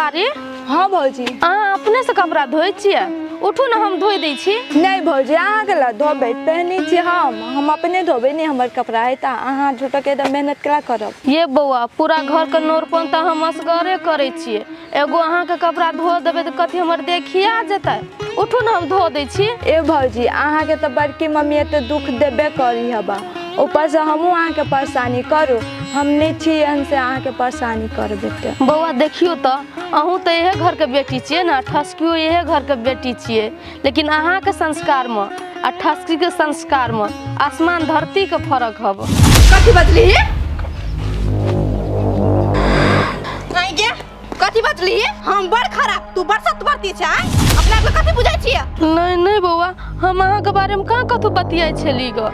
दुलारी। हाँ भौजी। अहाँ अपने से कपड़ा धोइ छियै? उठू ने, हम धोइ दै छी। नहीं भौजी, अहाँके ला धोबै? पहनी छी हम अपने धोबै। नहीं हमर कपड़ा है तऽ अहाँ झूठो के एकदम मेहनत केला करब? ये बौआ, पूरा घर के नोरपन तऽ हम असगरे करै छियै। एगो अहाँके कपड़ा धो देबै तऽ कथी हमर देखिया जेतै? उठू ने, हम धो दै छी। ए भौजी, अहाँके तऽ बड़की मम्मी एते दुख देबे करी हबा, ऊपरसँ हमहूँ अहाँके परेशानी करू? हम नहि छी एहन से अहाँके परेशानी करबै तऽ। बौआ, देखियौ तऽ, अहूँ तऽ इहे घरके बेटी छियै ने, ठसकियो इहे घरके बेटी छियै, लेकिन अहाँके संस्कारमे आ ठसकीके संस्कारमे आसमान धरतीके फरक हब। कथी बजली आई गे? कथी बजली? हम बड़ खराब, तू बड़ सतवर्ती छै? आँय, अपना आपके कथी बुझै छियै? नहि नहि बौआ, हम अहाँके बारेमे कहाँ कतहु बतियाइ छली ग?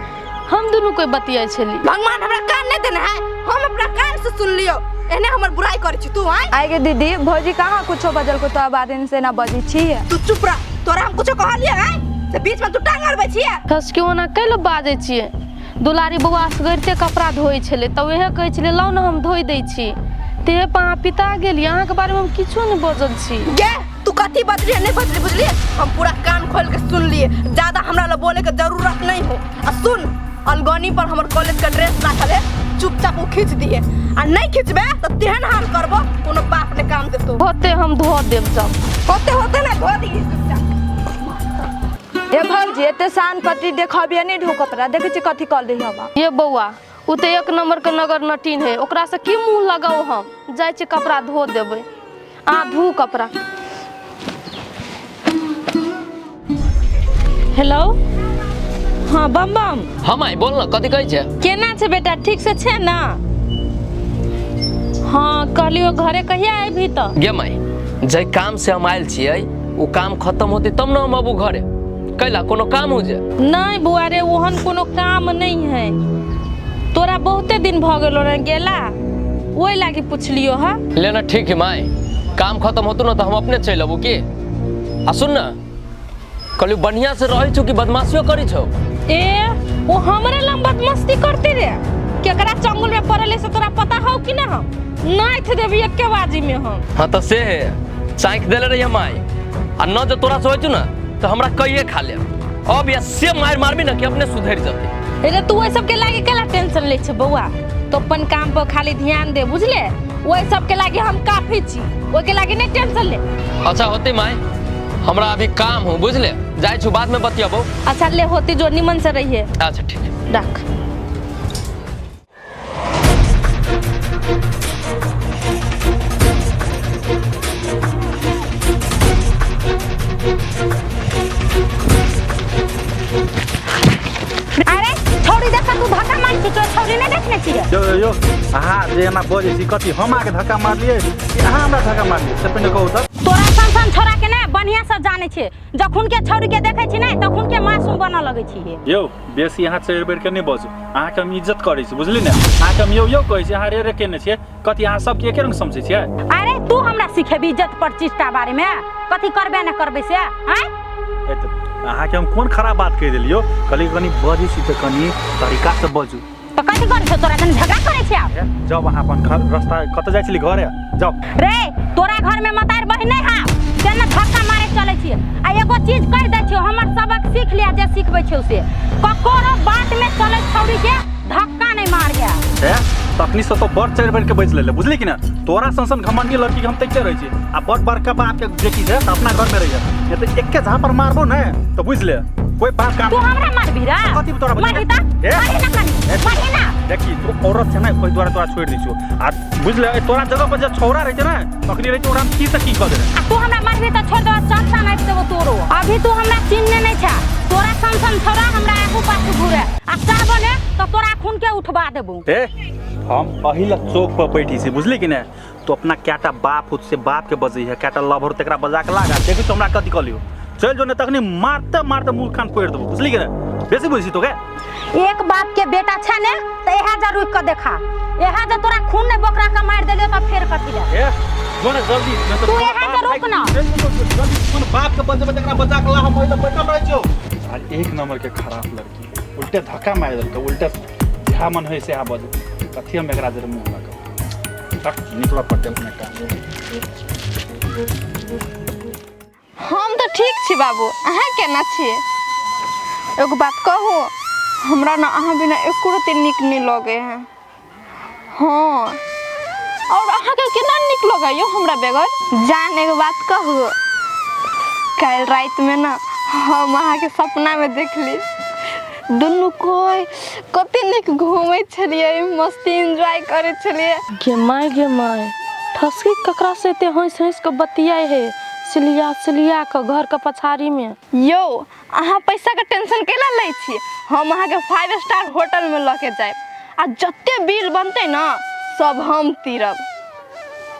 हम दुनू कोइ बतियाइ छली? भगवान हमरा कान नहीं देने है, हम अपना कान से सुन लियो। एहने हमर बुराई करै छी तू? आँय। आइ गे दीदी, भौजी कहाँ कुछो बजल को तो बारे से ना बजै छी। तू चुप रह। तोरा हम कुछो कहलिए? आँय, से बीच में तू टांग अड़बै छियै। ठसकी, ओना कैले बाजै छियै? दुलारी बौआ असगरिते कपड़ा धोइ छलै तऽ उएह कहै छलै, लाउ ने, हम धोइ दै छी। तेहे पर अहाँ पिता गेलियै। अहाँके बारेमे हम किछो नहि बजल छी। गे, तू कथी बजली नहीं बजली, बुझलिए? हम पूरा कान खोल के सुन लिए। ज्यादा हमरा ला बोले के जरूरत नहीं हो। आ सुन, अलगनी पर हमर कॉलेज के ड्रेस राखल है, चुपचाप वो खींच दिए। आ नहीं खींचबे तो तेहन हाल करबो, कोनो बाप ने काम देतो। होते, हम धो देब जब। होते होते ना, धो दिए चुपचाप। ए भौजी, एते शान कथी देखबियै? नहि धो कपड़ा, देखै छी कथी कऽ दै हबा। ये बौआ, ओ तऽ एक नंबर के नगर नटीन है, ओकरासँ की मुँह लगाउ? हम जाइ छी, कपड़ा धो देबै, अहाँ धू कपड़ा। हेलो, हाँ बम बम। हाँ माई, बोल ना, कथी कहै छै? केना छै बेटा, ठीक से छै ना? हाँ, कहलियो घरे कहिया अयबही तऽ? गे माई, जाहि काम से हम आयल छियै ओ काम खत्म होतै तब ने हम अबू घरे। कैला, कोनो काम हो जे? नहीं बुआ रे, ओहन कोनो काम नहीं है। तोरा बहुते दिन भऽ गेलो रे गेला, ओहि लागी पुछलियो हा। ले ना, ठीक है माई, काम खत्म होतौ ना तऽ हम अपने चलि अबू की। आ सुन ना, कहलियो बढ़िया से रहै छौ कि बदमाशियो करै छौ? ए, वो हमरे लम बदमस्ती करते रे? केकरा चंगुल में पड़ल है से तोरा पता हौ कि ना? हम नाइथ देबी एके बाजी में हम। हाँ तऽ से है, चाँकि देले रहिए माई, आ न जे तोरा से होइ छौ ना तऽ हमरा कहिए खा ले अब या से मारि मारबी ना कि अपने सुधरि जेतै। अरे, तू ओहि सबके लागी केला टेंशन लै छै बौआ? तो अपन काम पर खाली ध्यान दे, बुझले? ओहि सबके लागी हम काफी छी, ओहिके लागी नहीं टेंशन ले। अच्छा होते माई, हमरा अभी काम हो, बुझले? जाइ छु, बाद में बतियाबो। अच्छा ले, होती जो, निमन से रहिए। अच्छा, ठीक है। रख। अरे छौड़ी देख तू धक्का मार छी, तो छौड़ी नहीं देखने छियै? यो यो, अहाँ जे एना बजै छी, कथी हम अहाँके धक्का मारलियै कि अहाँ हमरा धक्का मारलियै, से पहिने कहू तऽ। तोरा सन सन छोरा के ने बढ़िया से जानै छियै। जखन के छौड़ी के देखै छी ने, तखन के मासूम बनऽ लगै छियै। यौ, बेसी अहाँ चढ़ि बढ़ि के नहि बजू। अहाँके हम इज्जत करै छी, बुझली ने? अहाँके हम यौ यौ कहै छी, अहाँ रे रे केने छियै। कथी अहाँ सबके एके रंग समझै छियै? अरे, तू हमरा सिखेबी इज्जत प्रतिष्ठा बारे में, कथी करबे न करबे से? आँय। ए तऽ अहाँके हम कोन खराब बात कहि देलियौ? कहली कनि बजै छी तऽ कनि तरीकासँ बजू। तऽ कथी करै छौ? तोरा कनि झगड़ा करै छै आब? ए, जाउ अहाँ अपन घर, रास्ता कतऽ जाइ छली? घरे जाउ। रे, तोरा घर में मतार बहिन नहीं हा केना धक्का मारे चलै छियै? आ एगो चीज कहि दै छियौ, हमर सबक सीख लिया जे सिखबै छियौ से, ककरो बात में चलै छौड़ी के धक्का नहीं मारिया। ए, तखनी से तो बड़ चढ़ि बढ़ि के बजि लेले, बुझली कि ना? तोरा सन सन घमंडी लड़की के हम तकिते रहै छी। आ बड़ बड़का बाप के बेटी छै तऽ अपना घर में रहिए, नहीं तऽ एके झापर मारबो ने तऽ बुझि ले कोई बाप काम। तू हमरा मारबी रे? कथी तोरा बजै? मारही तऽ। ए? मारही ना कनि। ए, मारही ना। देखी, तू औरत छै ने, ओहि दुआरे तोरा छोड़ि दै छियौ। आ बुझि ले, तोरा जगह पर जे छौड़ा रहै छै ने, तखनी रहै छै, ओकरा हम की से की कऽ देबै। आ तू हमरा मारबी तऽ छोड़ देबो, चलता नापि देबो तोरो। अभी तू हमरा चिन्हने नहीं छा। तोरा सन सन छोरा हमरा आगू पाछू घूरे, आ चाहबो ने तऽ तोरा खून के उठबा देबो। ए, हम अही लग चौक पर बैठी छी, बुझली कि ने? तो अपना कैटा बाप हो से बाप के बजै है, कैटा लभर तकरा बजा के लागा, देखी तो हमरा कथी कहलियो। चलि जो ने, तखनी मारते मारते मुँह कान फोड़ि देबो, बुझली कि ने? बेसी बुझी तो के। एक बाप के बेटा छै ने तऽ इएह जा रुकि कऽ देखा, इएह जे तोरा खून नहि बोकरा के मारि देलियो तऽ फेर कथी ले। ए, जो ने जल्दी, नहीं तू तोरा एहन बाप जे रुक ना। चलि जो, जो, जल्दी कोन बाप के बजेबै तकरा बजा के ला, हम ओहि लग बैठल रहै छियौ। आज एक नंबर के खराब लड़की उल्टे धक्का मारि देलकै, उल्टे जहाँ मन होइ से बजै। कथी हम एकरा जरे मुँह लगाब? तक निकलऽ पड़तै अपने काम। हम तऽ ठीक छी बाबू, अहाँ केना छियै? एगो बात कहू, हमरा ने अहाँ बिना एको रत्ती नीक नहि लगै है। हाँ, और अहाँके केना नीक लगै यौ हमरा बगैर? जान एगो बात कहू, काल्हि रातिमे ने हम अहाँके सपनामे देखली, दुनू कोइ कते नीक घूमै छलियै, मस्ती एन्जॉय करै छलियै। गे माय गे माय, ठसकी ककरा से एते हंसि हंसि कऽ बतियाइ है सिलिया सिलिया कऽ घर के पछाड़ी में? यौ अहाँ पैसाके टेंशन कैला लै छी? हम अहाँके 5 स्टार होटलमे लऽ के जायब आ जते बिल बनतै ने सब हम तीरब।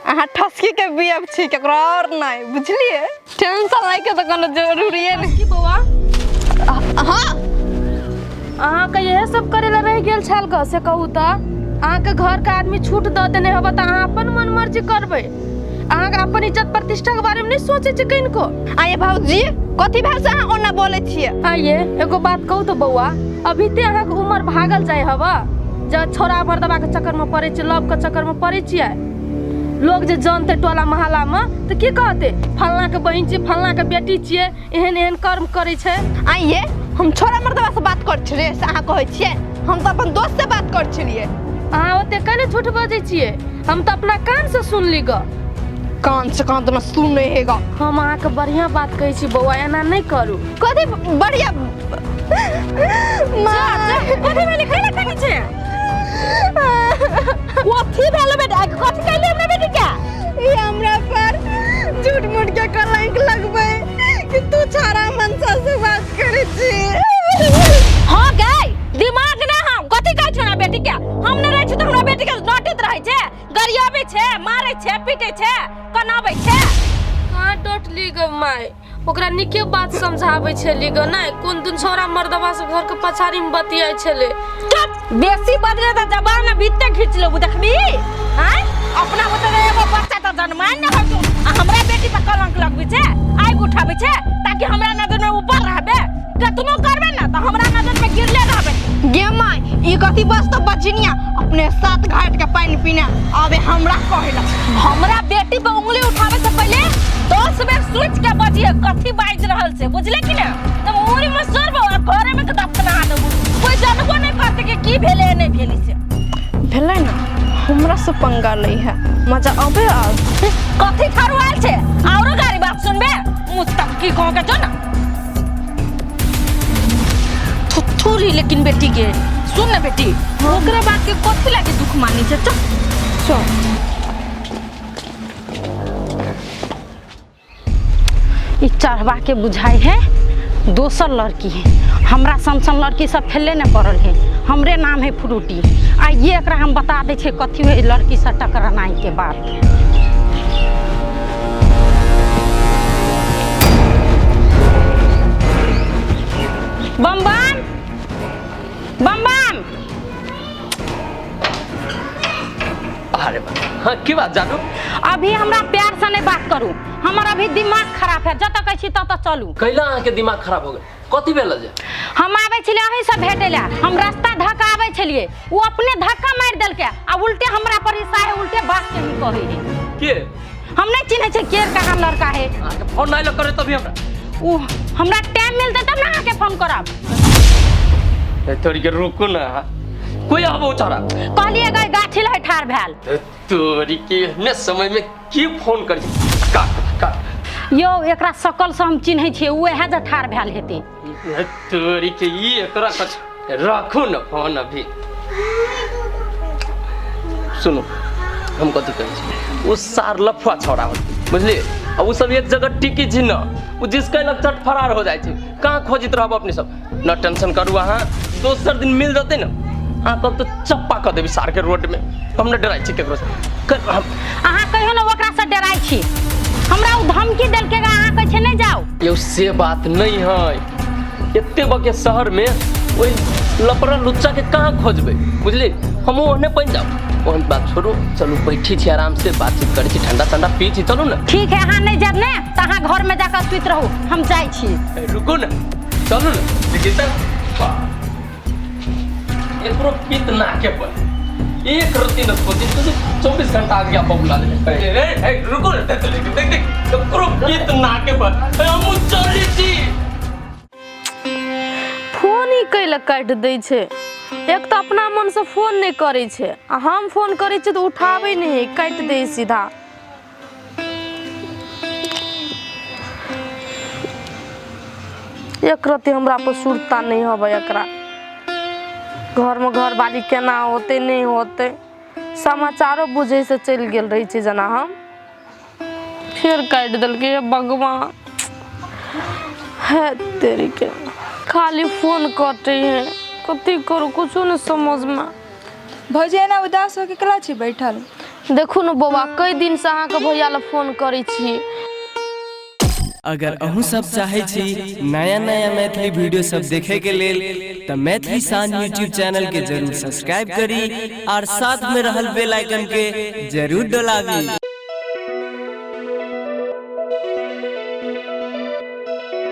अहाँ ठसकीके बीएफ छी, केकरो और नहि, बुझलियै? टेंशन लैके तऽ कोनो जरूरिए नहि। की बौआ? हाँ, अहाँके इएह सब करे ला रहि गेल छल ग से कहू तऽ? अहाँके घर के आदमी छूट दऽ देने हबऽ तऽ अहाँ अपन मन मर्जी करबै? अहाँके अपन इज्जत प्रतिष्ठा के बारे में नहीं सोचे छै कनिको? आइए भौजी, कथी भेल से अहाँ ओना बोलै छियै? आइए एगो बात कहू तऽ बौआ, अभी ते अहाँके उमर भागल जाइ हबऽ, जे छोरा मर्दबा के चक्कर में पड़ै छियै, लव के चक्कर में पड़ै छियै। लोग जे जानते टोला मोहल्ला में तऽ की कहते? फलना के बहिन छियै, फलना के बेटी छियै, एहन एहन कर्म करै छै। आइए हम छोरा मर्दबा से बात करै छलियै से अहाँ कहै छियै? हम तऽ अपन दोस्त से बात करै छलियै। अहाँ ओते कैले झूठ बजै छियै? हम तऽ अपना कान से सुनली ग। कान से कान तऽ सुनै हेगा। हम अहाँके बढ़िआँ बात कहै छी बौआ, एना नहि करू। कथी बढ़िया? कथी भेलै? कैला कनै छै? कथी भेलै बेटा? कथी कैले हमरा बेटी के? ई हमरा पर झूठ मूठ के कलंक लगबै कि तू छाड़ा मनसा से बात करै छी। हाँ गई दिमाग ना, हम कथी कहै छी हमरा बेटी के? हम न रहै छी तऽ हमरा बेटी के डांटैत रहै छै, गरियाबै छै, मारै छै, पीटै छै, कनाबै छै। कहाँ डटली ग माय? ओकरा नीके बात समझाबै छली ग, नहि कोन दिन छौड़ा मर्दबा से घर के पछाड़ी में बतियाइ छलै। चुप, बेसी बजले तऽ जबान भीतर खींच लेबू, देखबी? आँय, अपना बुते एगो बच्चा तऽ जन्माइ नहि होइ छौ आ हमरा बेटी पर कलंक लगबै छै, आगि उठाबै छै, ताकि हमरा नजर में ऊपर रहबे। कतनो करबे ना तऽ हमरा नजर में गिरले रहबे। गे माय, ई कथी बस तो बजनिया अपने सात घाट के पानि पीने आबे हमरा कहेला। हमरा बेटी पर उंगली उठावे से पहले 10 बेर सोच के बजिए कथी बाजि रहल छै, बुझले कि ने? तऽ मुड़ी में सरबो आ घरे में के दफना देबो, कोई जानबो नहीं करते कि की भेलै नहीं भेलै से। भेलै ने हमरा से पंगा लै है, मजा अबे आब। कथी ठरुआल छै? औरो गाड़ी बात सुनबे मुस्तक की कह के जो ना थुथुरी। लेकिन बेटी के सुन ना बेटी, ओकरा बात के कथी लागे दुख मानी छै? चल चल। ई चढ़वा के बुझाई है दोसर लड़की है, हमरा सन सन लड़की सब फेले नहीं पड़ल है, हमरे नाम है फ्रूटी। आ ये एकरा हम बता दै छियै कथी है लड़की से टकरानाई के बात। बम बम बम बम। अरे बा, हाँ की बात जानू? अभी हमरा प्यार से नहीं बात करू, हमर अभी दिमाग खराब है, जतऽ कहै छी ततऽ चलू। कैला अहाँके दिमाग खराब हो गेल? कथी भेल जे? हम आबै छलियै अहीं से भेटै लए, हम रास्ता धक्का आबै छलियै, ओ अपने धक्का मारि देलकै आ उल्टे हमरा पर ईसा है, उल्टे बात के ही कहै है। के? हम नहीं चिन्है छियै के कहाँ लड़का है। अहाँके फोन नहि लग करे तभी हमरा ओ हमरा टाइम मिलतै तब ना अहाँके फोन करब। तोरी के रुकू ना, कोई आबो छोरा। कहलियै गई गाछी लहे ठाढ़ भेल। तोरी के एहने समय में की फोन करी? काट काट। यौ एकरा सकल से हम चिन्है छियै, ओ इएह जे ठाढ़ भेल हेतै। तोरी के ई एकरा कछ राखू न फोन अभी। सुनू हम कथी कहै छी, ओ सार लफुआ छौड़ा होती बुझलियै, आ ओ सब एक जगह टिकी छी न, ओ जिसके लग चट फरार हो जाइ छै। कहाँ खोजित रहब अपने सब? न टेंशन करू, अहाँ दोसर दिन मिल जेतै न, अहाँ कब तो चप्पा कऽ देबी सार के रोड में। हम न डराइ छी केकरो से। अहाँ कहियो ने ओकरा से डराइ छी? हमरा ओ धमकी देलकै, अहाँ कहै छै नहि जाउ। यौ से बात नहीं है, एते बके शहर में ओहि लपड़ा लुच्चा के कहाँ खोजबै बुझली? हम ओहने बनि जाउ, ओहन बात छोड़ू, चलू बैठी छी आराम से बातचीत करै छी, ठंडा ठंडा पी छी, चलू ने। ठीक है, अहाँ नहीं जायब ने तऽ अहाँ घर में जाकर सुति रहू, हम जाइ छी। रुकू ने, चलू ने। देखी तऽ एकरो पित नाके पर। एक रत्ती न सोची तुझे 24 घंटा आ गया बबुला ले ए ए रुको रे देख देख देख देख ककरो गीत नाके पर ए, हमहूँ चली छी। फोन ही कैला काटि दै छै। एक तऽ अपना मनसँ फोन नहि करै छै आ हम फोन करै छियै तऽ उठाबै नहि है, काटि दै है सीधा। एक रत्ती हमरा पर सुरता नहि हबै एकरा। घरमे घरवाली केना होतै नहि होतै समाचारो बुझैसँ चलि गेल रहै छै जेना हम। फेर काटि देलकै, हे भगवान हे तेरी के खाली फोन कटै है, कथी करू कुछो नहि समझमे। भौजी एना उदास होके केला छी बैठल? देखू ने बौआ, कई दिनसँ अहाँके भैया लए फोन करै छी। अगर अहूँ सब चाहै छी नया नया मैथिली वीडियो सब देखे के लेल तऽ मैथिली शान यूट्यूब चैनल के जरूर सब्सक्राइब करी और साथ में रहल बेल आइकन के जरूर डोलाबी।